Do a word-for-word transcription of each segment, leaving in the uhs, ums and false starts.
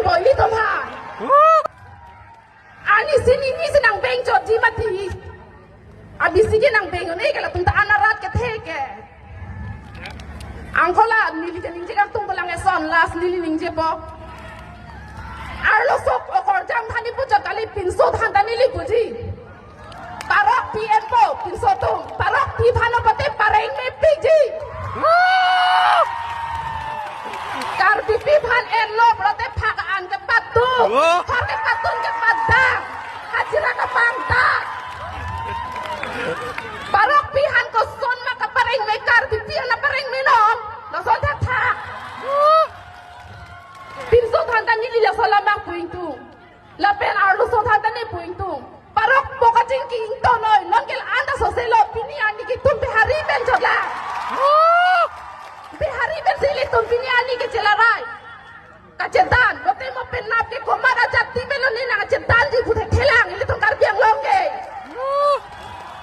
Ilitum aphan. Arnisi nini si nang beng chotji mati. Abisi ke nang beng un-e ke latum ta an arat kethe ke. Angkola neli ke ningje kangtung pulang eson last neli ningjepo. Arloso okorjang than ni puchot kali, pinso than ta neli puji. Parokpi enpo, pinso atum. Parokpi aphan o pate pareng mepikji. Karbipi aphan enlo pulote phak an kepatun. Oh. Phak kepatun kepatang. Hajira kepangta. Parokpi aphan koson ma kapareng me, Karbipi aphan pareng me non. Lason thakthak. Pinso than ta neli laso alam abang pu ingtung. Lapen arloso than ta ne pu ingtung. Parokpo kachingki ingtonoi, non ke la-an ta soselo, pini arni ke itum Bihari pen chotlang. Bihari pen si ilitum pini arni ke chelarai. Kachedan, lote mo penap ke komat ajati pen lo ne nang kachedunji pu thethelang, ilitum Karbi Anglong ke.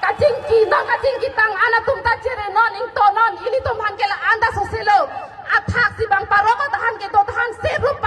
Kachingki, non kachingki tang an atum ta chere non, ingtonon, ilitum aphan ke la-an ta soselo. Athak si bang parok ta aphan kedo than serup